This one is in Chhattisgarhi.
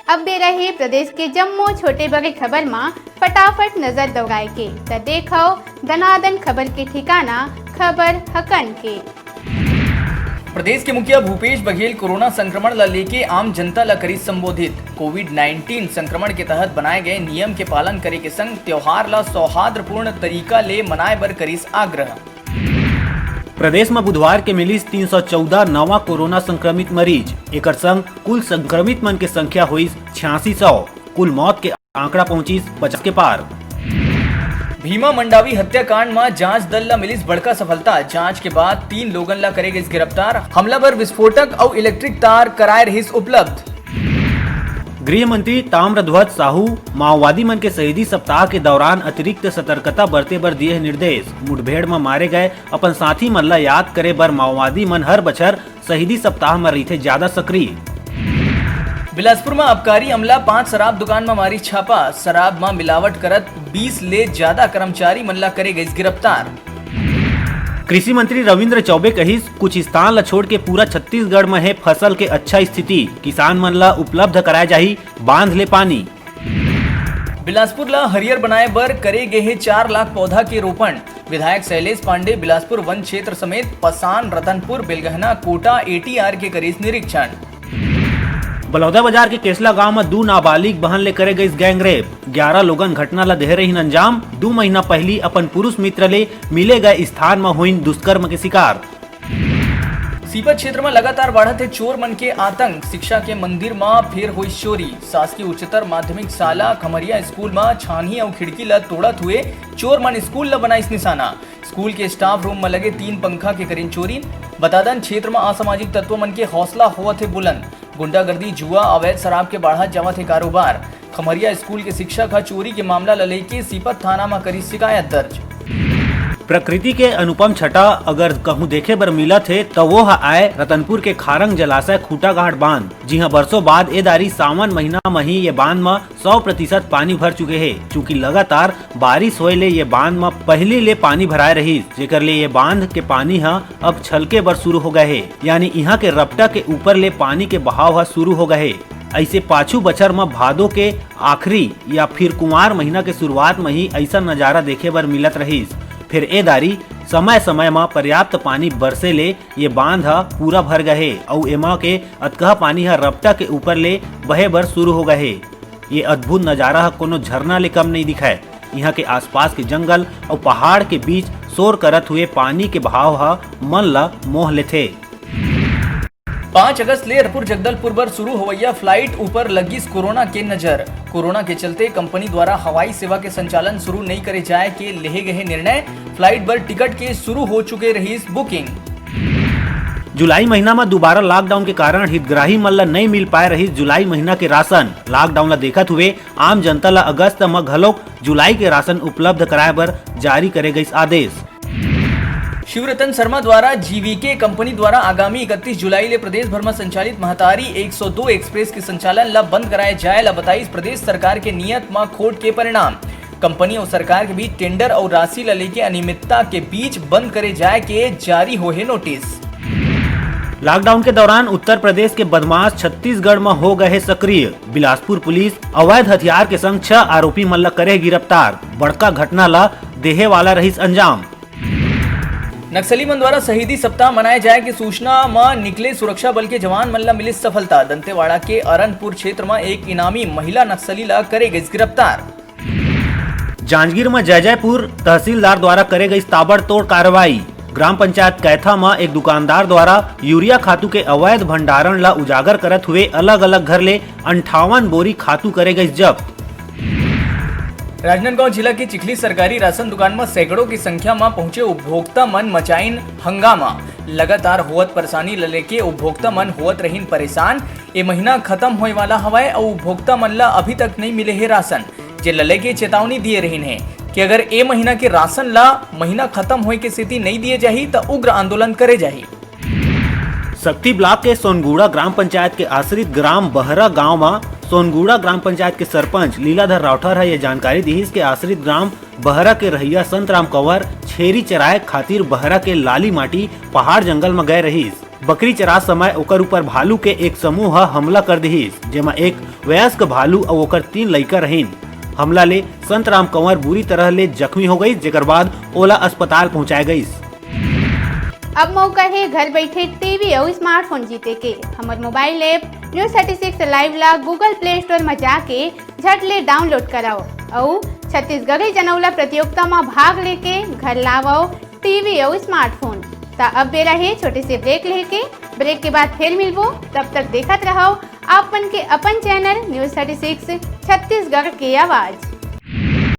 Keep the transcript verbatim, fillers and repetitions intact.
अब बेरा हे प्रदेश के जम्मो छोटे बड़े खबर म फटाफट नजर दौड़ाए के, त देखव दनादन खबर के ठिकाना, खबर हकन के। प्रदेश के मुखिया भूपेश बघेल कोरोना संक्रमण ल लेके आम जनता ल करिस संबोधित। कोविड नाइनटीन संक्रमण के तहत बनाए गए नियम के पालन करे के संग त्योहार ल सौहार्दपूर्ण तरीका ले मनाए बर करिस आग्रह। प्रदेश म बुधवार के मिलिस तीन सौ चौदह नवा कोरोना संक्रमित मरीज। एकर संग कुल संक्रमित मन के संख्या होइस छियासी सौ। कुल मौत के आंकड़ा पहुंचिस पचास के पार। भीमा मंडावी हत्याकांड म जांच दल ल मिलिस बड़का सफलता। जांच के बाद तीन लोगन ल करे गइस गिरफ्तार। हमला बर विस्फोटक अउ इलेक्ट्रिक तार कराए रहिस उपलब्ध। गृह मंत्री ताम्रध्वज साहू माओवादी मन के शहीदी सप्ताह के दौरान अतिरिक्त सतर्कता बरते बर दिए हे निर्देश। मुठभेड़ म मारे गए अपन साथी मन ल याद करे बर माओवादी मन हर बछर शहीदी सप्ताह म रहिथे ज्यादा सक्रिय। बिलासपुर म आबकारी अमला पांच शराब दुकान म मारिस छापा। शराब म मिलावट करत बीस ले ज्यादा कर्मचारी मन ला करे गइस गिरफ्तार। कृषि मंत्री रविंद्र चौबे कहिस, कुछ स्थान ल छोड़ के पूरा छत्तीसगढ़ म हे फसल के अच्छा स्थिति, किसान मन ल उपलब्ध कराए जाही बांध ले पानी। बिलासपुर ला हरियर बनाए बर करे गे हे चार लाख पौधा के रोपण। विधायक शैलेश पांडे बिलासपुर वन क्षेत्र समेत पसान, रतनपुर, बेलगहना, कोटा, एटीआर के करिस निरीक्षण। बलौदा बाजार के केसला गांव म दू नाबालिग बहन ले करे गइस गैंगरेप। ग्यारह लोगन घटना ला देहे रहिन अंजाम। दू महीना पहिली अपन पुरुष मित्र ले मिले गए स्थान म होइन दुष्कर्म के शिकार। सीपत क्षेत्र म लगातार बाढ़त हे चोर मन के आतंक। शिक्षा के मंदिर म फेर होइस चोरी। शासकीय उच्चतर माध्यमिक शाला खमरिया स्कूल म छानही अउ खिड़की ल तोड़त हुए चोर मन स्कूल ल बनाइस निशाना। स्कूल के स्टाफ रूम म लगे तीन पंखा के करिन चोरी। बता दन, क्षेत्र म असामाजिक तत्व मन के हौसला होवत हे बुलंद। गुंडागर्दी, जुआ, अवैध शराब के बाढ़त जावत हे कारोबार। खमरिया स्कूल के शिक्षक ह चोरी के मामला ल लेके सीपत थाना म करिस शिकायत दर्ज। प्रकृति के अनुपम छटा अगर कहूं देखे बर मिलत हे, त वो ह आय रतनपुर के खारंग जलाशय खूंटाघाट बांध, जिहां बरसों बाद ए दारी सावन महीना म ही ये बांध म सौ प्रतिशत पानी भर चुके हे। चूंकि लगातार बारिश होए ले ये बांध म पहिली ले पानी भराए रहिस, जेकर ले ये बांध के पानी ह अब छलके बर शुरू हो गए हे, यानी इहां के रपटा के ऊपर ले पानी के बहाव ह शुरू हो गए हे। अइसे पाछू बछर म भादो के आखिरी या फिर कुंवार महीना के शुरुआत म ही अइसन नजारा देखे बर मिलत रहिस। फिर ए दारी समय-समय म पर्याप्त पानी बरसे ले ये बांध ह पूरा भर गए हे अउ एमा के अतकहा पानी ह रपटा के ऊपर ले बहे बर शुरू हो गए हे। ये अद्भुत नजारा ह कोनो झरना ले कम नइ दिखय। इहां के आसपास के जंगल अउ पहाड़ के बीच शोर करत हुए पानी के बहाव ह मन ल मोह लेथे। पाँच अगस्त ले रतनपुर जगदलपुर बर शुरू होवइया फ्लाइट ऊपर लगिस कोरोना के नजर। कोरोना के चलते कंपनी द्वारा हवाई सेवा के संचालन शुरू नइ करे जाए के लेहे गए निर्णय। फ्लाइट बर टिकट के शुरू हो चुके रहिस बुकिंग। जुलाई महीना म दोबारा लॉकडाउन के कारण हितग्राही मन ल नइ मिल पाए रहिस जुलाई महीना के राशन। लॉकडाउन ल देखत हुए आम जनता ल अगस्त म घलोक जुलाई के राशन उपलब्ध कराए बर जारी करे गइस आदेश। शिवरतन शर्मा द्वारा जीवीके कंपनी द्वारा आगामी इकतीस जुलाई ले प्रदेश भर म संचालित महतारी एक सौ दो एक्सप्रेस के संचालन ल बंद कराए जाए ल बताइस प्रदेश सरकार के नियत म खोट के परिणाम। कंपनी अउ सरकार के बीच टेंडर अउ राशि ल लेके अनियमितता के बीच बंद करे जाए के जारी होहे नोटिस। लॉकडाउन के दौरान उत्तर प्रदेश के बदमाश छत्तीसगढ़ म हो गए हे सक्रिय। बिलासपुर पुलिस अवैध हथियार के संग छह आरोपी मन ल करे गिरफ्तार। बड़का घटना ल देहे वाला रहिस अंजाम। नक्सली मन द्वारा शहीदी सप्ताह मनाए जाए के सूचना म निकले सुरक्षा बल के जवान मन ल मिलिस सफलता। दंतेवाड़ा के अरनपुर क्षेत्र म एक इनामी महिला नक्सली ल करे गइस गिरफ्तार। जांजगीर म जयजयपुर तहसीलदार द्वारा करे गइस ताबड़तोड़ कार्रवाई। ग्राम पंचायत कैथा म एक दुकानदार द्वारा यूरिया खातू के अवैध भंडारण ल उजागर करत हुए अलग-अलग घर ले अंठावन बोरी खातू करे गइस जब्त। राजनांदगांव जिला के चिखली सरकारी राशन दुकान म सैकड़ों की संख्या म पहुंचे उपभोक्ता मन मचाइन हंगामा। लगातार होवत परेशानी ल लेके उपभोक्ता मन होवत रहिन परेशान। ए महीना खत्म होए वाला हवय अउ उपभोक्ता मन ल अभी तक नइ मिले हे राशन, जेन ल लेके चेतावनी दिए रहिन हे कि अगर ए महीना के राशन ल महीना खत्म होए के सेती नइ दिए जाही, त उग्र आंदोलन करे जाही। सक्ती ब्लॉक के सोनगुड़ा ग्राम पंचायत के आश्रित ग्राम बहरा गांव म सोनगुड़ा ग्राम पंचायत के सरपंच लीलाधर राठौर ह ये जानकारी दिहिस के आश्रित ग्राम बहरा के रहइया संतराम कंवर छेरी चराए खातिर बहरा के लाली माटी पहाड़ जंगल म गए रहिस। बकरी चरात समय ओकर ऊपर भालू के एक समूह ह हमला कर दिहिस, जेमा एक वयस्क भालू अउ ओकर तीन लइका रहिन। हमला ले संतराम कंवर बुरी तरह ले जख्मी हो गइस, जेकर बाद ओला अस्पताल पहुंचाए गइस। अब मौका हे घर बैठे टीवी अउ स्मार्टफोन जीते के। हमर mobile app news thirty six live ला Google Play Store म जाके झट ले डाउनलोड कराओ अउ छत्तीसगढ़ी जनौला प्रतियोगिता म भाग लेके घर लावव टीवी अउ स्मार्टफोन। त अब बेरा हे छोटे से ब्रेक लेके। ब्रेक के बाद फिर मिलबो, तब तक देखत रहव आप मन के अपन channel news thirty six Chhattisgarh के आवाज।